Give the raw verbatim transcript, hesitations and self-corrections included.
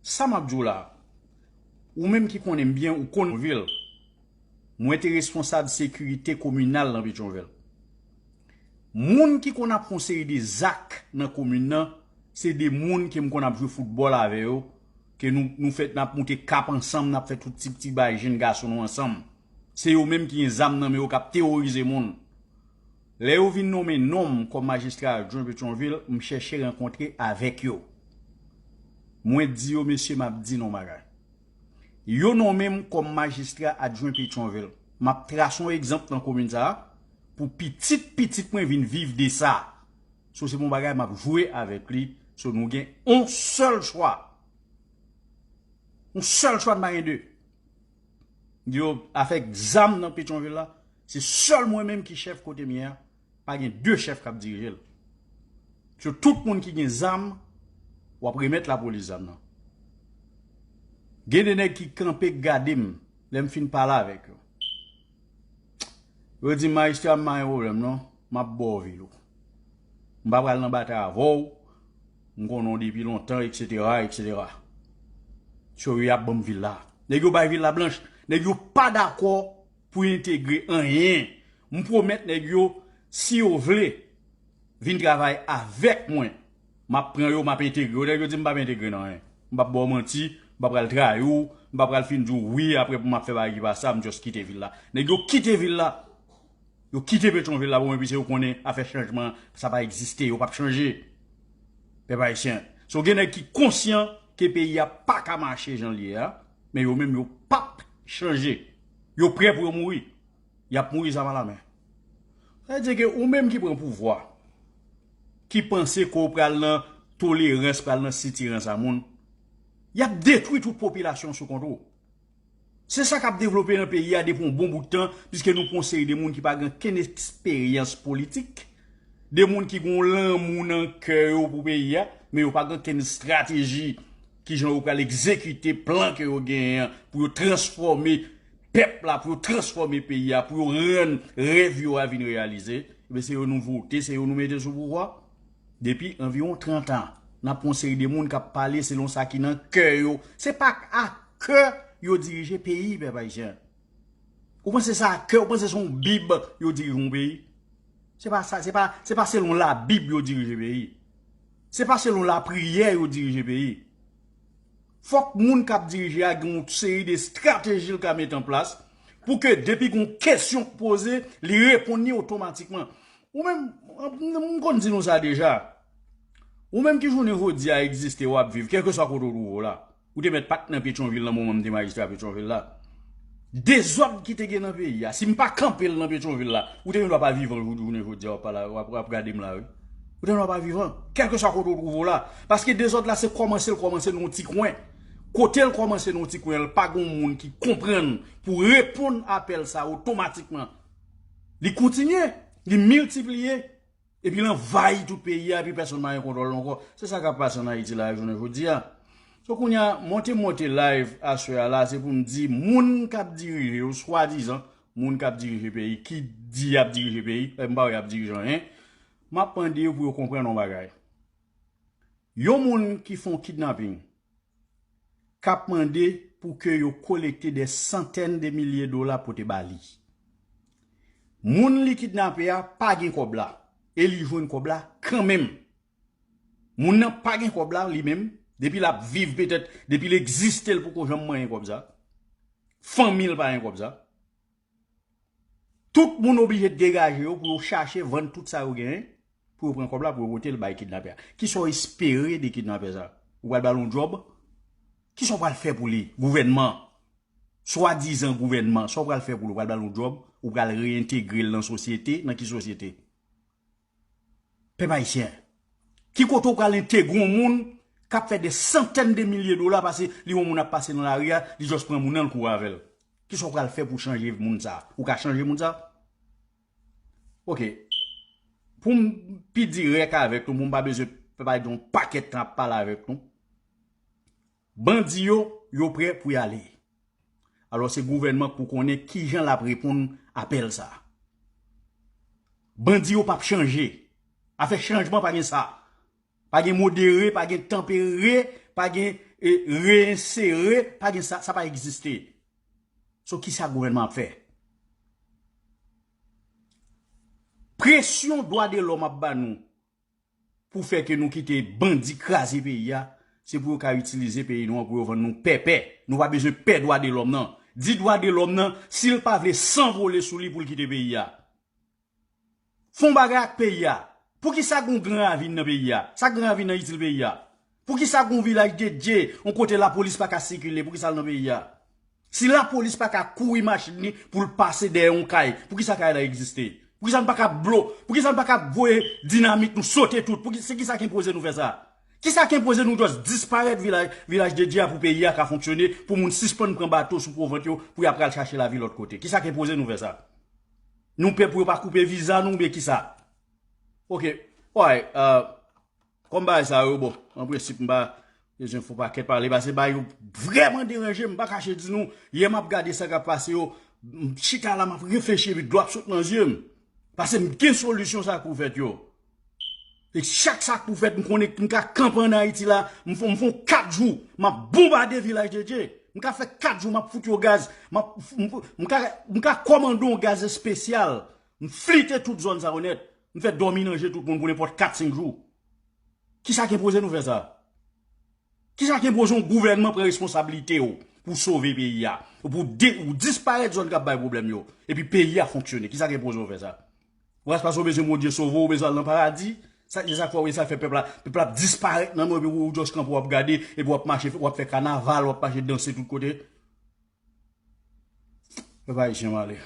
Sa m ap di w la, ou menm ki konnen m byen, ou konn vil. Mwen te responsab sekirite kominal nan Petyonvil. Moun ki konn ap fè yon seri de zak nan komin nan, se de moun ke m konn ap jwe foutbòl avè yo, ke nou, nou fè, n ap moute kap ansanm, n ap fè tout tip ti bagay jenn gason nou ansanm. Se yo menm ki gen zam nan men yo k ap teworize moun. Lè yo vin nonmen non m kòm majistra adjwen Petyonvil, m chèche rankontre avèk yo. Mwen di yo, mesye, m ap di nou yon bagay. Yo nonmen m kòm majistra adjwen Petyonvil. M ap trase yon egzanp nan komin sa a pou pitit pitit mwen vin viv de sa. So, se yon bagay m ap jwe avèk li. So, nou gen yon sèl chwa. Yon sèl chwa, n pa gen de. Yo, afè zam nan Petyonvil la, se sèl mwen menm ki chèf kote m ye a. Pa gen de chèf k ap dirije l. So, tout moun ki gen zam, w ap remèt lapolis zam nan. Gen de nèg ki kanpe gade m lè m fin pale avèk yo. Yo di, "Majistra, m pa gen pwoblèm non, m ap ba w vil ou. M pa pral nan batay avè w, m konnen w depi lontan, etsetera, etsetera." So, yo ap ban m vil la. Nèg yo bay vil la blanch. Nèg yo pa dakò pou entegre anyen. M pwomèt nèg yo, si yo vle vin travay avèk mwen, m ap pran yo, m ap entegre yo. Nèg yo di m p ap entegre nan anyen. M p ap ba w manti, m p ap pral trayi w, m p ap pral fin di w wi, apre pou m ap fè bagay ki pa sa, m just kite vil la. Nèg yo kite vil la. Yo kite Petyonvil la pou mwen, piske yo konnen afè chanjman, sa pa egziste, yo p ap chanje. Pèp ayisyen. So, gen nèg ki konsyan ke peyi a pa ka mache jan l ye a, men yo menm yo p ap chanje. Yo prè pou yo mouri. Y ap mouri zam alamen. Sa vle di ke ou menm ki pran pouvwa, ki panse ke w pral nan tolerans, pral nan sitirans a moun, y ap detwi tout popilasyon sou kont ou. Se sa k ap devlope nan peyi a depi yon bon bout tan, piske nou pran yon seri de moun ki pa gen okenn eksperyans politik, de moun ki gen yon lanmou nan kè yo pou peyi a, men yo pa gen okenn estrateji kijan yo pral egzekite plan ke yo genyen an pou yo transfòme pèp la, pou yo transfòme peyi a, pou yo rann rèv yo a vin reyalize. Ebyen, se yo nou vote, se yo nou mete sou pouvwa. Depi anviwon trant an, n ap pran yon seri de moun k ap pale selon sa ki nan kè yo. Se pa ak kè yo dirije peyi, pèp ayisyen. Ou panse se ak kè, ou panse se yon bib yo dirije yon peyi? Se pa sa, se pa, se pa selon labib yo dirije peyi. Se pa selon lapriyè yo dirije peyi. Fòk moun k ap dirije a gen yon seri de estrateji l ka mete an plas pou ke depi gen yon kesyon k poze, li reponn li otomatikman. Ou menm, m konn di nou sa deja. Ou menm ki jounen jodi a egziste, w ap viv, kèlkeswa kote w twouve w la. Ou te mèt pa t nan Petyonvil nan moman m te majistra Petyonvil la. Dezòd ki te gen nan peyi a, si m pa kanpe l nan Petyonvil la, ou te gen dwa pa vivan jou, jounen jodi a, w ap pale, w ap, w ap gade m la, wi. Ou te gen dwa pa vivan, kèlkeswa kote w twouve w la. Paske dezòd la, se kòmanse l kòmanse nan yon ti kwen. Kote l kòmanse nan yon ti kwen, l pa gen yon moun ki konprann pou reponn apèl sa otomatikman. Li kontinye, li miltipliye, epi l anvayi tout peyi a, epi pèsonn pa gen kontwòl l ankò. Se sa k ap pase ann Ayiti la, jounen jodi a. So, kounye a, monte, monte live aswè a la, se pou m di, moun k ap dirije yo, swadizan, moun k ap dirije peyi, ki di y ap dirije peyi, e m pa wè y ap dirije anyen, m ap mande yo pou yo konprann yon bagay. Yon moun ki fè yon kidnaping, k ap mande pou ke yo kolekte dè santèn de milye dola pote ba li. Moun li kidnape a pa gen kòb la, e li jwenn kòb la kanmenm. Moun nan pa gen kòb la, li menm, depi l ap viv petèt, depi l egziste, l poko janm manyen kòb sa. Fanmi l pa gen kòb sa. Tout moun oblije degaje yo pou yo chache vann tout sa yo genyen, pou yo pran kòb la, pou yo pote l bay kidnapè a. Kisa w espere de kidnapè sa? Ou pral ba l yon djòb? Kisa w pral fè pou li? Gouvènman, swadizan gouvènman, sa w pral fè pou li? Ou pral ba l yon djòb? Ou pral reyentegre l nan sosyete? Nan ki sosyete? Pèp ayisyen, ki kote w pral entegre yon moun k ap fè dè santèn de milye dola, pase li wè yon moun ap pase nan lari a, li just pran moun nan, l kouri avè l? Kisa w pral fè pou chanje moun sa? Ou ka chanje moun sa? Oke. Pou m pi dirèk avèk nou, pou m pa bezwen pèp la yon pakèt tan ap pale avèk nou. Bandi yo, yo prè pou y ale. Alò, se gouvènman k pou konnen kijan l ap reponn apèl sa. Bandi yo p ap chanje. Afè chanjman pa gen sa. Pa gen modere, pa gen tanpere, pa gen e, reyensere, pa gen sa, sa pa egziste. So, kisa gouvènman ap fè? Presyon dwa de lòm ap ba nou pou fè ke nou kite bandi kraze peyi a, se pou yo ka itilize peyi nou an pou yo vann nou pèpè. Nou pa bezwen pè dwa de lòm nan. Di dwa de lòm nan, si l pa vle san vole sou li pou l kite peyi a. Fè yon bagay ak peyi a. Poukisa gon Gran Ravin nan peyi a? Sa Gran Ravin nan itil peyi a? Poukisa gon Vilaj Dedye, yon kote lapolis pa ka sikile, poukisa l nan peyi a? Si lapolis pa ka kouri machin li pou l pase dèyè yon kay, poukisa kay la egziste? Poukisa n pa ka blo-, poukisa n pa ka voye dinamit nou sote tout? Pouki-, se kisa ki enpoze nou fè sa? Kisa ki enpoze nou just disparèt Vilaj, Vilaj Dedye a pou peyi a ka fonksyone, pou moun sispann pran bato sou pwovant yo, pou y ap pral chache lavi lòt kote? Kisa ki enpoze nou fè sa? Nou pè pou yo pa koupe viza nou oubyen kisa? Ok. Alright, uh, kòm bagay sa yo, bon, an prensip, m pa bezwen fè yon pakèt pale, paske bagay yo vrèman deranje m, m pa kache di nou, yè m ap gade sa k ap pase yo, m chita la, m ap reflechi, epi dlo ap sot nan zye m. Paske m gen solisyon sa k pou fèt yo. E chak sa k pou fèt, m konnen m ka kanpe ann Ayiti la, m fè, m fè kat jou, m ap bonbade Vilaj Dedye. M ka fè kat jou, m ap fout yo gaz, m ap, m, m ka, m ka kòmande yon gaz espesyal. M flite tout zòn sa yo nèt. M fè dòmi nan je tout moun pou nenpòt kat, senk jou. Kisa ki enpoze nou fè sa? Kisa ki enpoze yon gouvènman pran responsablite w pou sove peyi a? Ou pou de-, ou disparèt zòn k ap bay pwoblèm yo. Epi peyi a fonksyone. Kisa ki enpoze w fè sa? Ou pa, paske w bezwen Bondye sove w, ou bezwen al nan paradi? Sa, se sa k fè w, sa fè pèp la, pèp la ap disparèt nan men w, epi ou just kanpe w ap gade, epi w ap mache, w ap fè kanaval, w ap mache danse tout kote. Pèp ayisyen, m ale.